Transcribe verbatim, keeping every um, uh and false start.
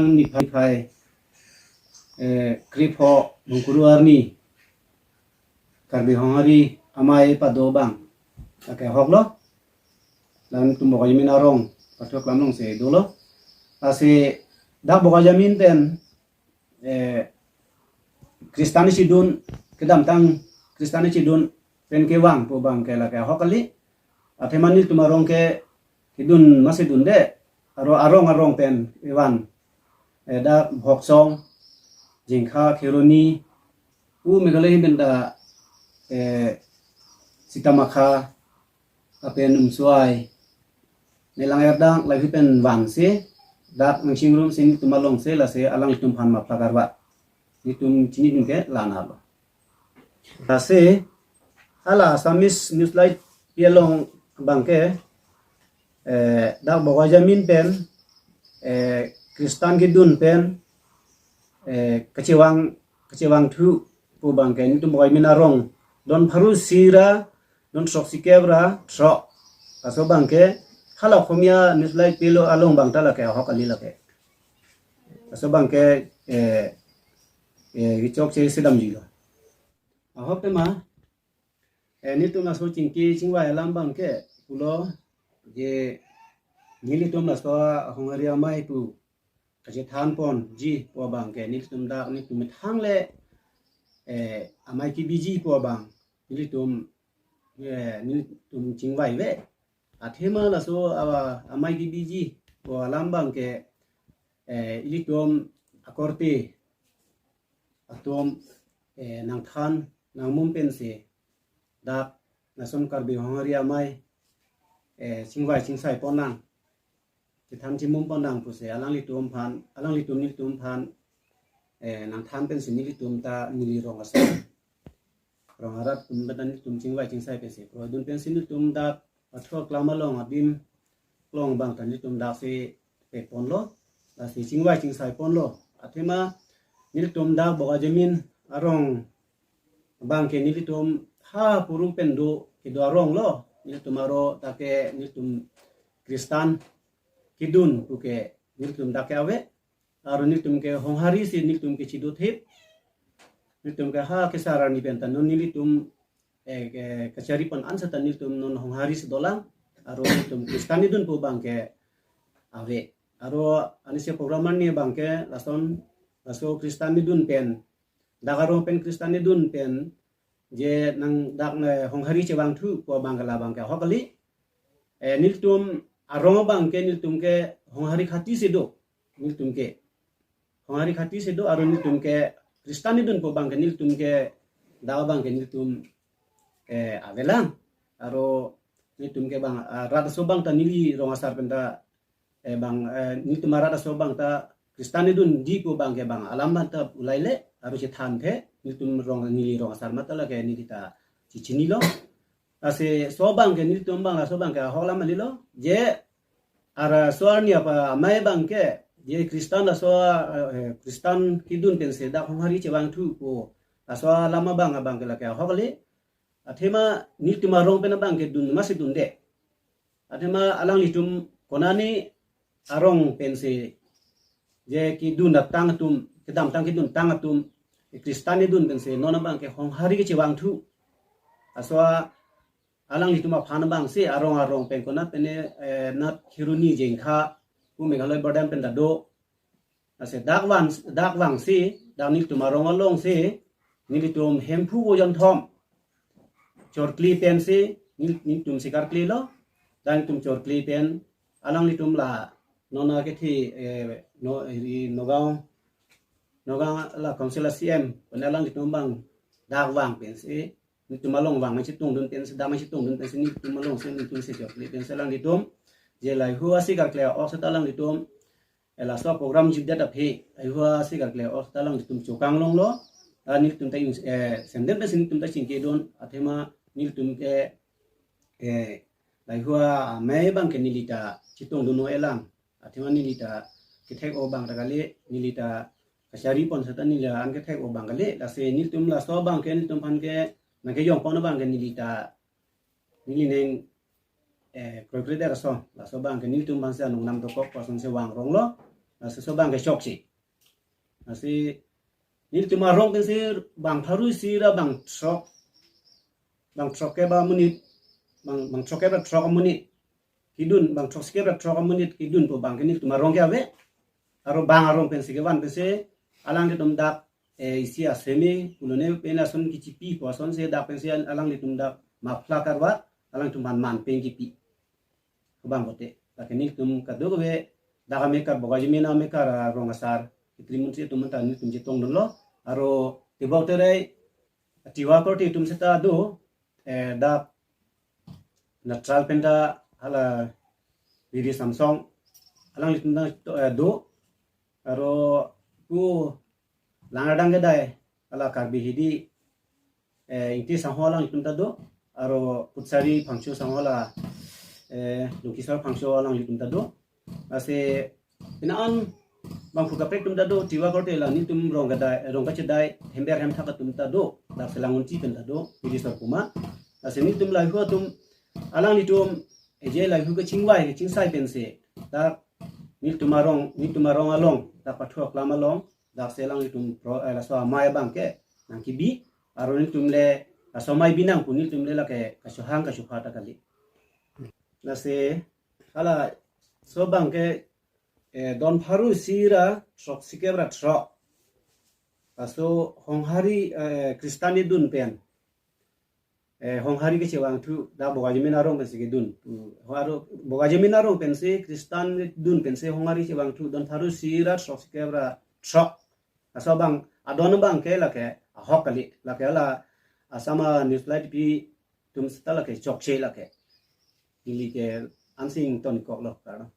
Niphai, eh, krepho Bungkuru arni Karbi Honghari amei pado abang lake ahok lo. Latum Bokajamin arong pathu aklam along si dolo. Lasi dak Bokajamin pen, eh, Kristan si dun, kedamtang Kristan si dun pen kevang pu abang ke lake ahok kali. Athema nelitum arong ke kedun masi dunde, arong arong arong pen evan, eh, dak Bhoksong, Jengkha, Kheroni, u Meghalaya ahin pen ta, eh, Sitamakha, lapen Umswai, Melang Erdang, lahei pen vansi dak Nangsing Rongsim atum along si lasi alanglitum aphan mapla karbat. Nelitum chinidun ke la-an lo. Lasi hala Assamese Newslight P along abang ke, eh, dak Bokajamin pen, eh, Kristan kedun pen, eh, kachevang, kachevangthu pu abang ke nelitum Bokajamin arong don pharo isi ra don throksi kep ra throk. Laso abang ke hala Oxomiya Newslight P along abang ta lake ahok kali lake. Laso abang ke, eh, eh, kechok che sedamji lo. Ahok tema, eh, nelitum laso chingki chingvai alam abang ke pulo je nelitum laso Honghari amei pu kachethan ponji pu abang ke nelitum dak nelitum methang le, eh, amei kebiji pu abang nelitum, eh, nelitum chingvai ave. Athema laso, ah, amei kebiji pu alam abang ke, eh, ilitum akorte atum, eh, nangthan nangmum pensi dak lason Karbi Honghari amei, eh, chingvai chingsai ponnang, chethan chimum ponnang pusi alanglitum aphan, alanglitum nelitum aphan, eh, nangthan pensi nelitum ta neli rong asar, rong arat atum ta nelitum chingvai chingsai pensi proidun pensi nelitum dak pathu aklam along adim along abang ta nelitum dak si pe ponlo, lasi chingvai chingsai ponlo. Athema nelitum dak Bokajamin arong abang ke nelitum ha purung pen do kedo arong lo. Nelitum arong ta ke nelitum Kristan kedun pu ke nelitum dak ke ave. Arong nelitum ke Honghari si nelitum ke chido thip. Nelitum ke ha kesar arni pen ta non nelitum, eh, ke, kachari pon an seta nelitum non Honghari si dolang. Arong nelitum Kristan kedun pu abang ke ave. Arong anisi program arni abang ke lason, laso Kristan kedun pen, dak arong pen Kristan kedun pen je nang dak ne Honghari chevangthu pu abang ke la abang ke ahok kali. Eh, nelitum arong abang ke nelitum ke Honghari khati si do. Nelitum ke Honghari khati si do, arong nelitum ke Kristan kedun pu abang ke nelitum ke dak abang ke nelitum, eh, avelang. Arong nelitum ke abang, ah, rat aso abang ta neli rong asar pen ta, eh, abang, eh, nelitum arat aso abang ta Kristan kedunji pu abang ke abang alam abang ta ulai le, arong chethan the, nelitum rong, neli rong asar mata lake neli ta chichinilo. Lasi laso abang ke nelitum abang laso abang ke ahok alam kali lo. Je ara laso arni apa amei abang ke, je Kristan laso, eh, Kristan kedun pensi dak Honghari chevangthu pu laso alam abang abang ke lake ahok kali. Athema nelitum arong pen abang ke dun masi dunde. Athema alanglitum konane arong pensi je kedun tang atum, kedamtang kedun tang atum, Kristan kedun pensi non abang ke Honghari kechevangthu. Laso alanglitum aphan abang si arong arong pen konat pen, eh, nat Kheroni Jengkha pu Meghalaya border pen ta do. Lasi dak vang, dak vangsi, dak nelitum arong along si, nelitum Hemphu Vojonthom chorkli pensi, nel-, nelitum si karkli lo, dak nelitum chorkli pen, alanglitum la, non akethi, eh, no, ri Nagaon, Nagaon la council a C M, pen alanglitum abang dak vang pensi, nelitum along vang nangchetongdun pensi, dak nangchetongdun pensi, nelitum along si, nelitum si chorkli pensi alanglitum, je lahei hu asi karkli ok seta alanglitum, eh, laso program jutdet aphi, lahei hu asi karkli ok seta alanglitum chokang longlo, ah, nelitum ta ins-, eh, semden pensi nelitum ta chingkidun, athema nelitum ke, eh, lahei hu amei abang ke neli ta chetongdun o elang, athema neli ta kethek o abang ta kali, neli ta kachari pon seta neli an kethek o abang kali, lasi nelitum laso abang ke nelitum aphan ke nangkejong pon abang ke neli ta, neli neng, eh, kroikre der ason, laso abang ke nelitum aphan si anung nam dokok person si vang ronglo. Lasi laso abang ke chokche. Lasi nelitum arong pensi bang pharo isi ra bang throk, bang throkkep amonit, bang, bang throkkep ra throk amonit kedun, bang throksikep ra throk amonit kedun pu abang ke nelitum arong ke ave. Aro bang arong pensi kevan pensi alanglitum dak, eh, isi aseme pulone pen ason kichipi pu asonsi dak pensi alanglitum dak muffler karwa, alanglitum man man pen kipi. Pu abang pote. Lake nelitum kadokave dak amekar, Bokajimin amekar arong asar, Khetri Munsi atum ta nelitum chetongdunlo. Aro Tibok Terai, Tiwa korte atum seta do, eh, dak Natral pen ta hala Biri Samsong, alanglitum ta, eh, do. Aro pu Langradang kedai hala Karbi Hidi, eh, Ingti Sangho alanglitum ta do. Aro Putsari Phangcho Sangho hala, eh, Longkisar Phangcho alanglitum ta do. Lasi pini an bangphu kaprek atum ta do, Tiwa korte la nelitum rong kedai, rong kachedai, hember hemthak atum ta do, dak Selang Unchi pen ta do, Biri Sorpuma. Lasi nelitum lahei atum, alanglitum eje lahei kachingvai, kachingsai pensi dak nelitum arong, nelitum arong along, dak pathu aklam along, dak Selang atum pro, eh, laso amei abang ke nangkebi, aro nelitum le laso amei binong pu nelitum le lake kachohang kachopha ta kali. Lasi hala laso abang ke, eh, don pharo isi ra throksikep ra throk. Laso Honghari, eh, Christian adun pen, eh, Honghari kechevangthu, dak Bokajimin arong pensi kedun. Hmm, aro Bokajimin arong pensi Christian adun pensi Honghari chevangthu don pharo isi ra throksikep ra throk. Laso abang adon abang ke lake ahok kali, lake hala Assam a news light pi atum seta lake chokche lake. Ili ke ansi ingtonkoklo karno.